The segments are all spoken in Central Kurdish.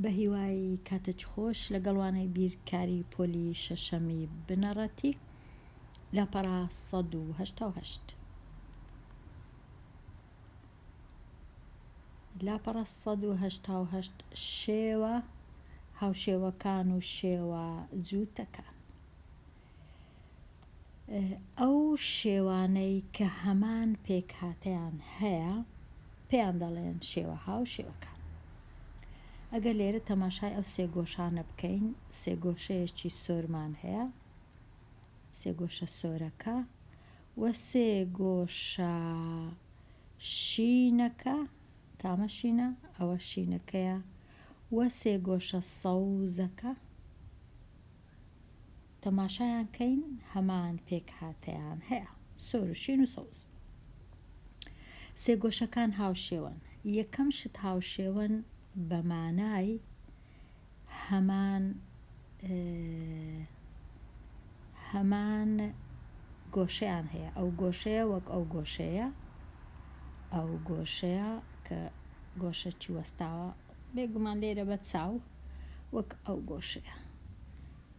بەهیوای کاتێکی خۆش لەگەڵ وانەی بیرکاری پۆلی شەشەمی بنەڕەتی لاپەڕە 188 لاپەڕە 188 شێوە هاوشێوەکان و شێوە جووتەکان ئەو شێوانەی کە هەمان پێکهاتەیان هەیە پێیان دەڵێن شێوە هاوشێوەکان. ئەگەر لێرە تەماشای ئەو سێگۆشانە بکەین، سێگۆشەیەکی سۆرمان هەیە، سێگۆشە سۆرەکە و سێگۆشە شینەکە، کامە شینە؟ ئەوە شینەکەیە و سێگۆشە سەوزەکە. تەماشایان کەین هەمان پێکهاتەیان هەیە سۆر و شین و سەوز. سێگۆشەکان هاوشێوەن. یەکەم شت هاوشێوەن بە مانای هەمان هەمان گۆشەیان هەیە ئەو گۆشەیە وەک ئەو گۆشەیە ئەو گۆشەیە کە گۆشەکی وەستاوە بێگومان لێرە بە چاو وەک ئەو گۆشەیە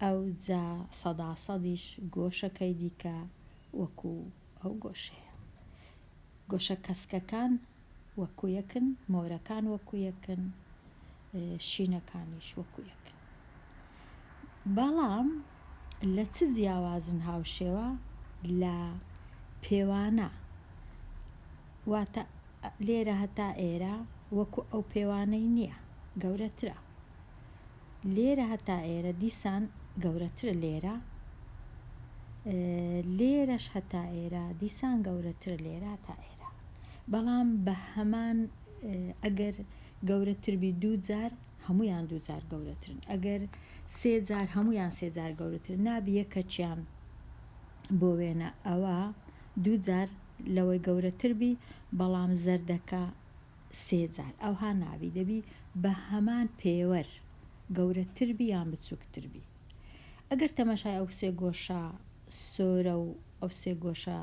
ئەوجا سەدا سەدیش گۆشەکەی دیکە وەکو ئەو گۆشەیە. گۆشە کەسکەکان وەکو یەکن، مۆرەکان وەکو یەکن، شینەکانیش وەکو یەکن. بەڵام لە چ جیاوازن هاوشێوە؟ لە پێوانە. واتە لێرە هەتا ئێرە وەکو ئەو پێوانەی نییە، گەورەترە. لێرە هەتا ئێرە دیسان گەورەترە لێرە لێرەش هەتا ئێرە دیسان گەورەترە لێرە هەتا ئێرە بەڵام بە هەمان ئەگەر گەورەتر بی دوو جار هەمویان دوو جار گەورەترن ئەگەر سێ جار هەمویان سێ جار گەورەتر نابی یەکەچیان بۆ وێنە ئەوە دوو جار لەوەی گەورەتر بی بەڵام زەردەکە سێ جار ئەوها نابی دەبی بە هەمان پێوەر گەورەتر بی یان بچوکتر بی ئەگەر تەماشای ئەو سێ گۆشە سۆرە و ئەو سێ گۆشە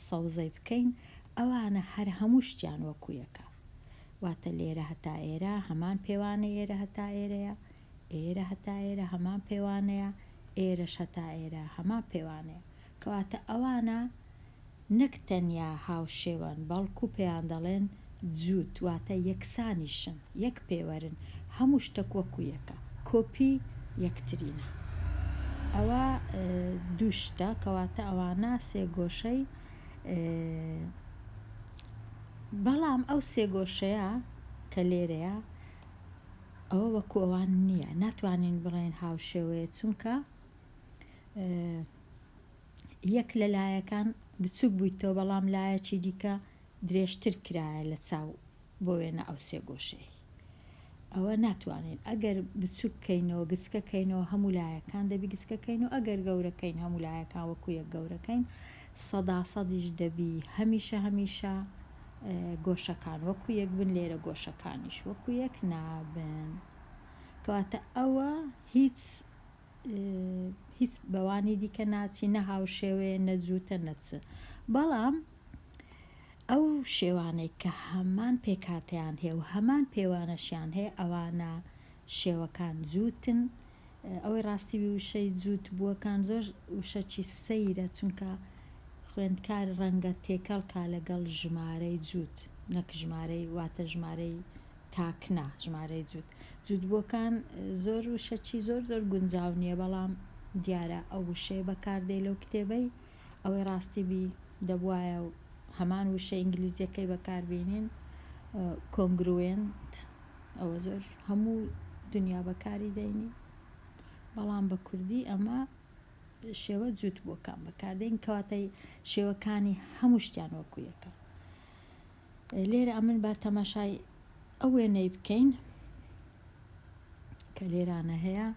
سەوزەی بکەین ئەوانە هەر هەموو شتیان وەکو یەکە واتە لێرە هەتا ئێرە هەمان پێوانەی ئێرە هەتا ئێرەیە ئێرە هەتا ئێرە هەمان پێوانەیە ئێرەش هەتا ئێرە هەمان پێوانەیە کەواتە ئەوانە نەک تەنیا هاوشێوەن، بەڵکو پێیان دەڵێن جووت، واتە یەکسانیشن، یەک پێوەرن، هەموو شتەک وەکو یەکە، کۆپی یەکترینە. ئەوە دوو شتە، کەواتە ئەوانە سێگۆشەی، بەڵام ئەو سێگۆشەیە کە لێرەیە، ئەوە وەکو ئەوان نییە، ناتوانین بڵێین هاوشێوەیە، چونکە یەک لە لایەکان بچوک بویتەوە بەڵام لایەکی دیکە درێژتر کرایە لە چاو بۆ وێنە ئەو سێ گۆشەی ئەوە ناتوانین ئەگەر بچوک کەینەوە گچکە کەینەوە هەموو لایەکان دەبی گچکە کەین و ئەگەر گەورە کەین هەموو لایەکان وەکو یەک گەورە کەین سەدا سەدیش دەبی هەمیشە هەمیشە گۆشەکان وەکو یەک بن لێرە گۆشەکانیش وەکو یەک نابن کەواتە ئەوە هیچ هیچ بەوانی دیکە ناچی نە هاوشێوەیە نە جووتە نە چ بەڵام ئەو شێوانەی کە هەمان پێکهاتەیان هەیە و هەمان پێوانەشیان هەیە ئەوانە شێوەکان جووتن ئەوەی ڕاستی وشەی جووت بووەکان زۆر وشەکی سەیرە چونکە خوێندکار ڕەنگە تێکەڵ کا لەگەڵ ژمارەی جووت نەک ژمارەی واتە ژمارەی تاک نا ژمارەی جووت جووتبووەکان زۆر وشەکی زۆر زۆر گونجاو نییە بەڵام دیارە ئەو وشەیە بەکاردێ لەو کتێبەی ئەوەی ڕاستی بی دەبوایە هەمان وشە ئینگلیزیەکەی بەکاربینین congruent ئەوە زۆر هەموو دنیا بەکاری دەینی بەڵام بە کوردی ئەمە شێوە جووتبووەکان بەکاردێن کەواتە شێوەکانی هەموو شتیان وەکو یەکە لێرە ئەمن با تەماشای ئەو وێنەی بکەین کە لێرانە هەیە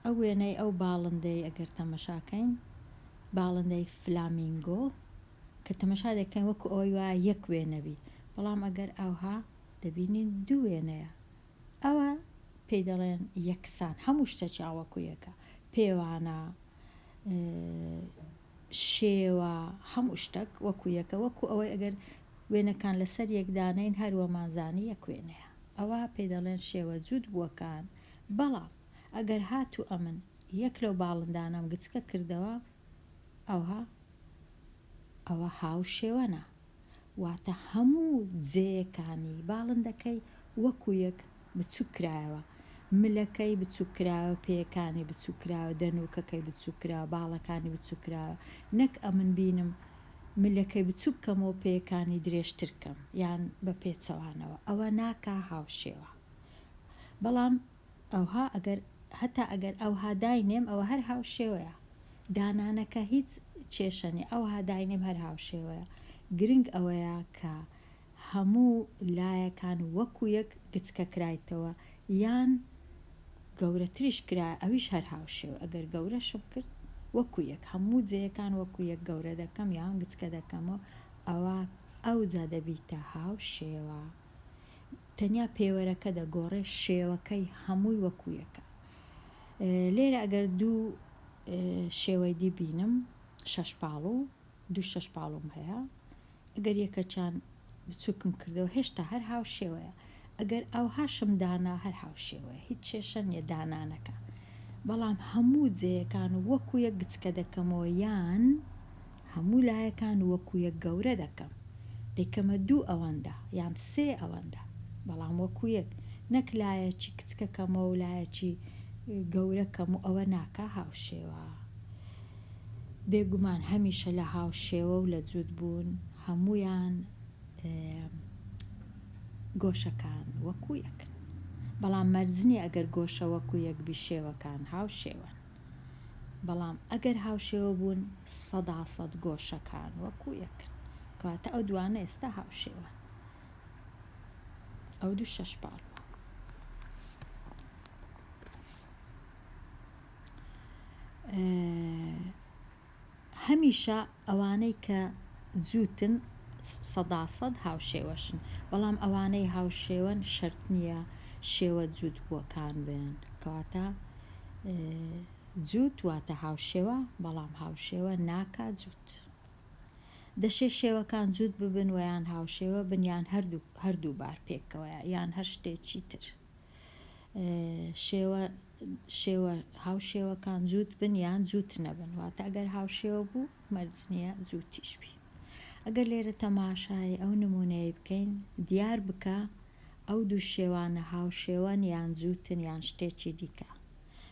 ئەو وێنەی ئەو باڵندەی ئەگەر تەمەشاکەین باڵندەی فلامینگۆ کە تەمەشا دەکەین وەکو ئەوەی وا یەک وێنەبی بەڵام ئەگەر ئەوها دەبینین دوو وێنەیە ئەوە پێی دەڵێن یەکسان هەموو شتەکیان وەکو یەکە پێوانە شێوە هەموو شتەک وەکو یەکە وەکو ئەوەی ئەگەر وێنەکان لەسەر یەک دانێین هەر وەمان زانی یەک وێنەیە. ئەوە پێی دەڵێن شێوە جووت بووەکان بەڵام ئەگەر هاتوو ئەمن یەک لەو باڵندانەم گچکە کردەوە ئەوها ئەوە هاوشێوەنە واتە هەموو جێیەکانی باڵندەکەی وەکو یەک بچوک کرایەوە ملەکەی بچوک کرایەوە پێیەکانی بچوک کرایەوە دەنوکەکەی بچوک کراوە باڵەکانی بچوک کراوە نەک ئەمن بینم ملەکەی بچوک کەمەوە پێیەکانی درێژتر کەم یان بە پێچەوانەوە ئەوە ناکا هاوشێوە بەڵام ئەوها ئەگەر هەتا ئەگەر ئەوها داینێم ئەوە هەر هاوشێوەیە دانانەکە هیچ کێشە نیە ئەوها داینێم هەر هاوشێوەیە گرنگ ئەوەیە کە هەموو لایەکان وەکو یەک گچکە کرایتەوە یان گەورەتریش کرا ئەویش هەر هاوشێوە ئەگەر گەورەشم کرد وەکو یەک هەموو جێیەکان وەکو یەک گەورە دەکەم یان گچکە دەکەمەوە ئەوا ئەوجا دەبیتە هاوشێوە تەنیا پێوەرەکە دەگۆڕێ شێوەکەی هەمووی وەکو یەکە لێرە ئەگەر دوو شێوەی دی بینم شەشپاڵو دوو شەشپاڵوم هەیە ئەگەر یەکەکیان بچوکم کردەوە هێشتا هەر هاوشێوەیە ئەگەر ئەوهاشم دانا هەر هاوشێوەیە هیچ کێشە نیە دانانەکە بەڵام هەموو جێیەکان وەکو یەک گچکە دەکەمەوە یان هەموو لایەکان وەکو یەک گەورە دەکەم دەیکەمە دوو ئەوەندە یان سێ ئەوەندە بەڵام وەکو یەک نەک لایەکی کچکە کەمەوە و لایەکی گەورە کەم و ئەوە ناکا هاوشێوە. بێگومان هەمیشە لە هاوشێوە و لە جووت بوون هەموویان گۆشەکان وەکو یەکن. بەڵام مەرج نییە ئەگەر گۆشە وەکو یەک بی شێوەکان هاوشێوەن. بەڵام ئەگەر هاوشێوە بوون سەدا سەد گۆشەکان وەکو یەکن. کەواتە ئەو دوانە ئێستا هاوشێوەن. ئەو دوو شەشپاڵوە. هەمیشە ئەوانەی کە جووتن سەداسەد هاوشێوەشن، بەڵام ئەوانەی هاوشێوەن شەرت نییە شێوە جووت بووەکان بن، کەواتە جووت واتە هاوشێوە، بەڵام هاوشێوە ناکا جووت. دەشێ شێوەکان جووت ببن وە یان هاوشێوە بن یان هەردوو بار پێکەوە یان هەر شتێکی تر. شێوە شێوە هاوشێوەکان جووت بن یان جووت نەبن واتە ئەگەر هاوشێوە بوو مەرج نییە جووتیش بی ئەگەر لێرە تەماشای ئەو نمونەیە بکەین دیار بکە ئەو دوو شێوانە هاوشێوەن یان جووتن یان شتێکی دیکە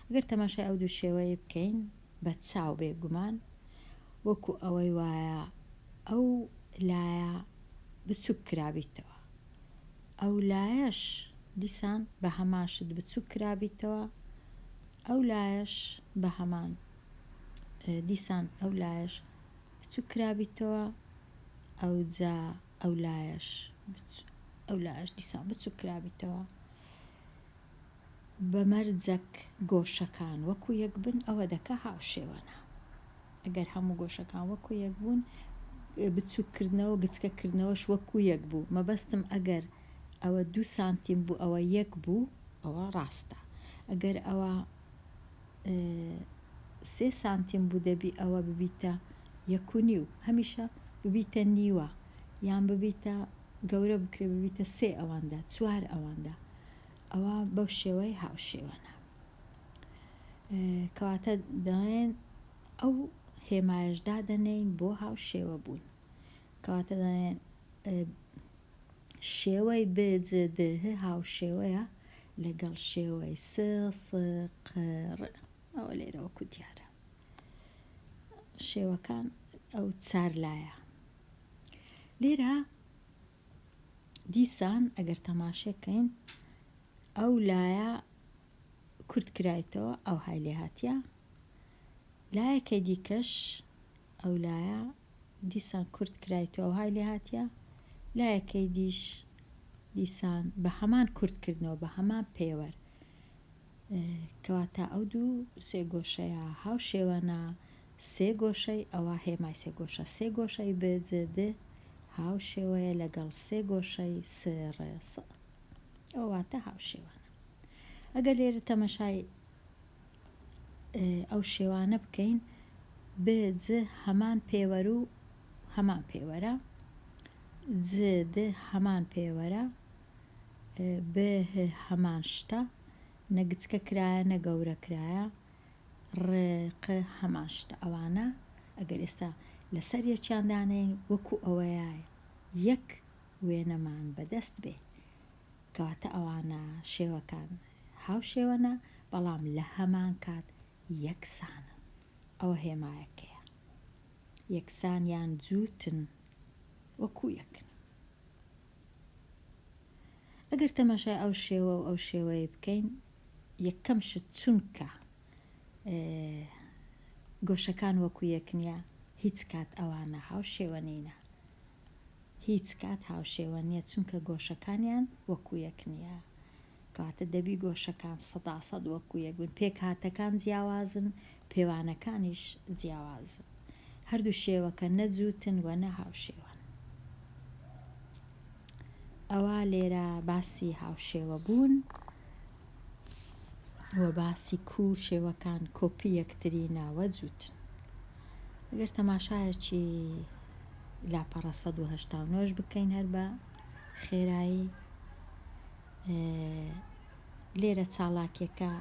ئەگەر تەماشای ئەو دوو شێوەیە بکەین بە چاو بێگومان وەکو ئەوەی وایە ئەو لایە بچوک کرابیتەوە ئەو لایەش دیسان بە هەمان شت بچوک کرابیتەوە ئەو لایەش بە هەمان دیسان ئەو لایەش بچوک کرابیتەوە ئەوجا ئەو لایەش ئەو لایەش دیسان بچوک کرابیتەوە بە مەرجەک گۆشەکان وەکو یەک بن ئەوە دەکا هاوشێوەنە ئەگەر هەموو گۆشەکان وەکو یەک بوون بچوک کردنەوە گچکە کردنەوەش وەکو یەک بوو مەبەستم ئەگەر ئەوە دوو سانتیم بوو ئەوە یەک بوو ئەوە ڕاستە ئەگەر ئەوە سێ سانتیم بوو دەبی ئەوە ببیتە یەک و نیو هەمیشە ببیتە نیوە یان ببیتە گەورە بکرێ ببیتە سێ ئەوەندە چوار ئەوەندە ئەوە بەو شێوەی هاوشێوەنە کەواتە دەڵێن ئەو هێمایەش دادەنێین بۆ هاوشێوە بوون کەواتە دەڵێن شێوەی ب ج د ه هاوشێوەیە لەگەڵ شێوەی س ص ق ر ئەوە لێرە وەکو دیارە شێوەکان ئەو چار لایە لێرە دیسان ئەگەر تەماشێ کەین ئەو لایە کورت کرایتەوە ئەوهای لێ هاتیە لایەکەی دیکەش ئەو لایە دیسان کورت کرایتەوە ئەوهای لێ هاتیە لایەکەی دیش دیسان بە هەمان کورت کردنەوە بە هەمان پێوەر کەواتە ئەو دوو سێ گۆشەیە هاوشێوەنە سێ گۆشەی ئەوە هێمای سێ گۆشە سێ گۆشەی ب ج د هاوشێوەیە لەگەڵ سێ گۆشەی س ڕ س ئەوە واتە هاوشێوانە ئەگەر لێرە تەمەشای ئەو شێوانە بکەین ب ج هەمان پێوەر و هەمان پێوەرە ج د هەمان پێوەرە. ب ه هەمان شتە نە گچکە کرایە نە گەورە کرایە ڕ ق هەمان شتە ئەوانە ئەگەر ئێستا لەسەر یەکیان دانێین وەکو ئەوەیە یەک وێنەمان بەدەست بێ کەواتە ئەوانە شێوەکان هاوشێوەنە بەڵام لە هەمان کات یەکسانن ئەوە هێمایەکەیە یەکسان یان جووتن وەکو یەکن. ئەگەر تەماشای ئەو شێوە و ئەو شێوەیە بکەین یەکەم شت چونکە گۆشەکان وەکو یەک نییە هیچ کات ئەوانە هاوشێوە نینە هیچ کات هاوشێوە نییە چونکە گۆشەکانیان وەکو یەک نییە کەواتە دەبی گۆشەکان سەداسەد وەکو یەک بن، پێکهاتەکان جیاوازن، پێوانەکانیش جیاوازن. هەردوو شێوەکە نە جووتن و نە هاوشێوەن. ئەوا لێرە باسی هاوشێوە بوون و باسی کوو شێوەکان کۆپی یەکترینە و جووتن. ئەگەر تەماشایەکی لاپەڕە 189 بکەین هەر بە خێرایی لێرە چاڵاکیەکە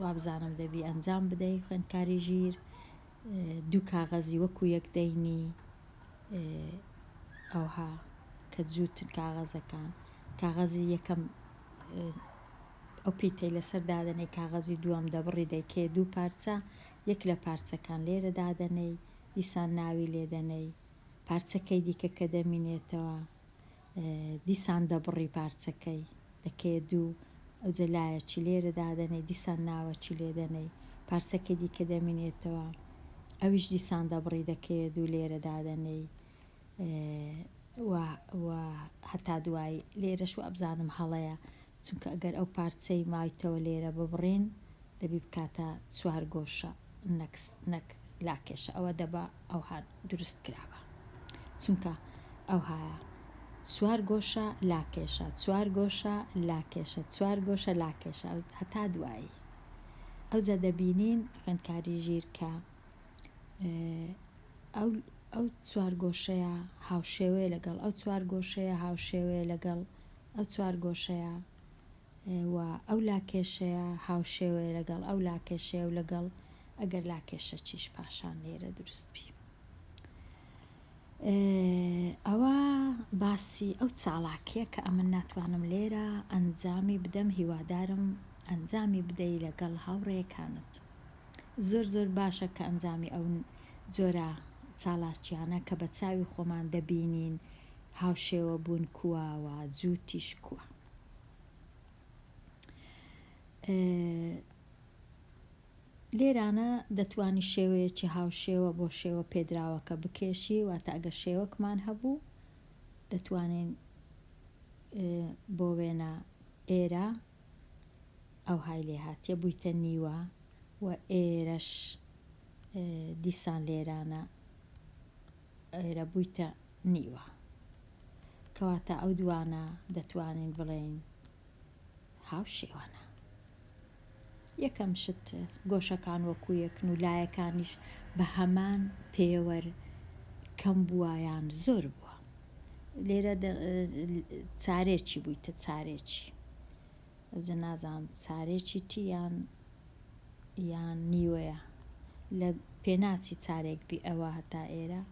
وابزانم دەبی ئەنجام بدەی خوێندکاری ژیر دوو کاغەزی وەکو یەک دەینی ئەوها کە جووتن کاغەزەکان کاغەزی یەکەم ئەو پیتەی لەسەر دادەنەی کاغەزی دووەم دەبڕی دەیکێ دوو پارچە یەک لە پارچەکان لێرە دادەنەی دیسان ناوی لێدەنەی پارچەکەی دیکە کە دەمینێتەوە دیسان دەبڕی پارچەکەی دەکەیە دوو ئەوجە لایەکی لێرە دادەنێی دیسان ناوەکی لێ دەنێی پارچەکەی دیکە دەمینێتەوە ئەویش دیسان دەبڕی دەکەیە دوو لێرە دادەنێی و و هەتا دوایی لێرەش وابزانم هەڵەیە چونکە ئەگەر ئەو پارچەی مایتەوە لێرە ببڕین دەبی بکاتە چوار گۆشە نەک نەک لاکێشە ئەوە دەبا ئەوها دروست کرابا چونکە ئەوهایە چوار گۆشە لاکێشە چوار گۆشە لاکێشە چوار گۆشە لاکێشە هەتا دوایی ئەوجا دەبینین خوێندکاری ژیر کە ئەو ئەو چوار گۆشەیە هاوشێوەیە لەگەڵ ئەو چوار گۆشەیە هاوشێوەیە لەگەڵ ئەو چوار گۆشەیە و ئەو لاکێشەیە هاوشێوەیە لەگەڵ ئەو لاکێشەیە و لەگەڵ ئەگەر لاکێشەکیش پاشان لێرە دروست بی. ئەوە باسی ئەو چاڵاکیە کە ئەمن ناتوانم لێرە ئەنجامی بدەم هیوادارم ئەنجامی بدەی لەگەڵ هاوڕێیەکانت. زۆر زۆر باشە کە ئەنجامی ئەو جۆرە چالاکیانە کە بە چاوی خۆمان دەبینین هاوشێوە بوون کووە و جووتیش کووە. لێرانە دەتوانی شێوەیەکی هاوشێوە بۆ شێوە پێدراوەکە بکێشی، واتە ئەگەر شێوەکمان هەبوو دەتوانین بۆ وێنە ئێرە ئەوهای لێ هاتیە بوویتە نیوە و ئێرەش دیسان لێرانە ئێرە بوویتە نیوە کەواتە ئەو دوانە دەتوانین بڵێین هاوشێوەنە. یەکەم شت گۆشەکان وەکو یەکن و لایەکانیش بە هەمان پێوەر کەم بووە یان زۆر بووە. لێرە چارێکی بوویتە چارێکی ئەوجە نازانم چارێکی تی یان یان نیوەیە لە پێناچی چارێک بی ئەوە هەتا ئێرە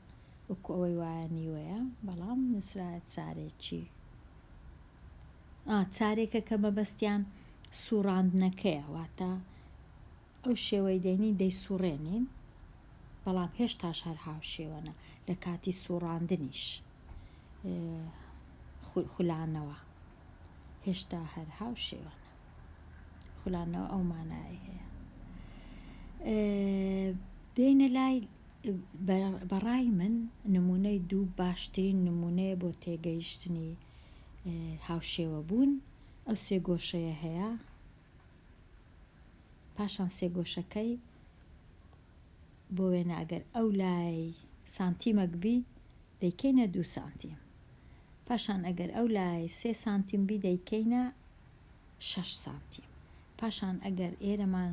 وەکو ئەوەی وایە نیوەیە بەڵام نووسرایە چارێکی ئا چارێکە کە مەبەستیان سوڕاندنەکەیە واتە ئەو شێوەی دەینین دەیسوڕێنین بەڵام هێشتاش هەر هاوشێوەنە لە کاتی سوڕاندنیش خولانەوە هێشتا هەر هاوشێوەنە خولانەوە ئەو مانای هەیە دێنە لای بەڕای من نمونەی دوو باشترین نمونەیە بۆ تێگەیشتنی هاوشێوە بوون ئەو سێگۆشەیە هەیە پاشان سێگۆشەکەی بۆ وێنە ئەگەر ئەو لای سانتیمەک بی دەیکەینە دوو سانتیم پاشان ئەگەر ئەو لای سێ سانتیم بی دەیکەینە شەش سانتیم پاشان ئەگەر ئێرەمان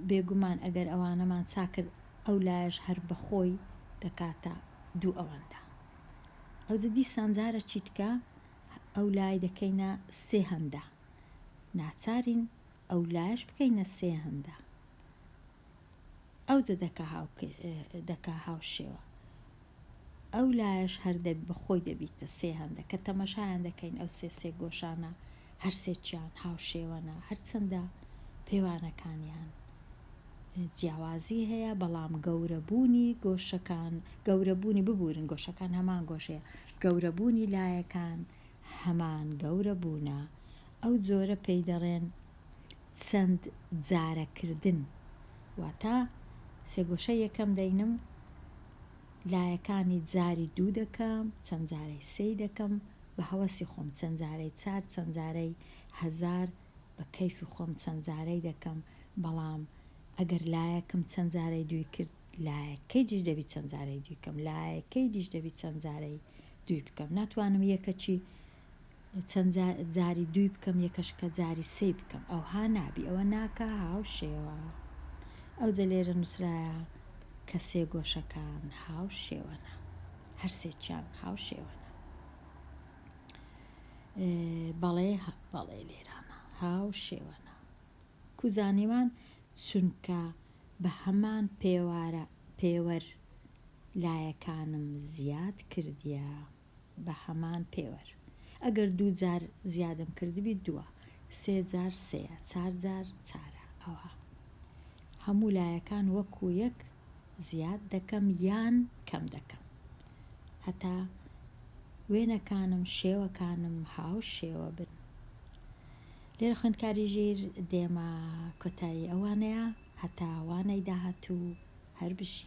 بێگومان ئەگەر ئەوانەمان چاکرد ئەو لایەش هەر بەخۆی دەکاتە دوو ئەوەندە ئەوجە دیسان جارەکی تکە. ئەو لای دەکەینە سێ هەندە ناچارین ئەو لایەش بکەینە سێ هەندە ئەوجە دەکا هاو دەکا هاوشێوە ئەو لایەش هەر دە بە خۆی دەبیتە سێ هەندە کە تەمەشایان دەکەین ئەو سێ سێ گۆشانە هەر سێکیان هاوشێوەنە هەرچەندە پێوانەکانیان جیاوازی هەیە بەڵام گەورەبوونی گۆشەکان گەورەبوونی ببورن گۆشەکان هەمان گۆشەیە گەورەبوونی لایەکان هەمان گەورەبوونە ئەو جۆرە پێی دەڵێن چەند جارەکردن واتە سێگۆشەی یەکەم دەینم لایەکانی جاری دوو دەکەم چەند جارەی سێی دەکەم بە هەوەسی خۆم چەند جارەی چار چەند جارەی هەزار بە کەیفی خۆم چەند جارەی دەکەم بەڵام ئەگەر لایەکم چەند جارەی دووی کرد لایەکەی دیش دەبی چەند جارەی دووی کەم لایەکەی دیش دەبی چەند جارەی دووی بکەم ناتوانم یەکەکی چەند جاری دووی بکەم یەکەش کە جاری سێی بکەم ئەوها نابی ئەوە ناکا هاوشێوە ئەوجە لێرە نووسرایە کە سێ گۆشەکان هاوشێوەنە هەرسێکیان هاوشێوەنە بەڵێ بەڵێ لێرانە هاوشێوەنە کو زانیمان چونکە بە هەمان پێوارە پێوەر لایەکانم زیاد کردیە بە هەمان پێوەر ئەگەر دوو جار زیادم کردبی دووە سێ جار سێیە چار جار چارە ئەوها هەموو لایەکان وەکو یەک زیاد دەکەم یان کەم دەکەم هەتا وێنەکانم شێوەکانم هاو شێوە بن لێرە خوێندکاری ژیر دێمە کۆتایی ئەوانەیە هەتا وانەی داهاتوو هەر بژی.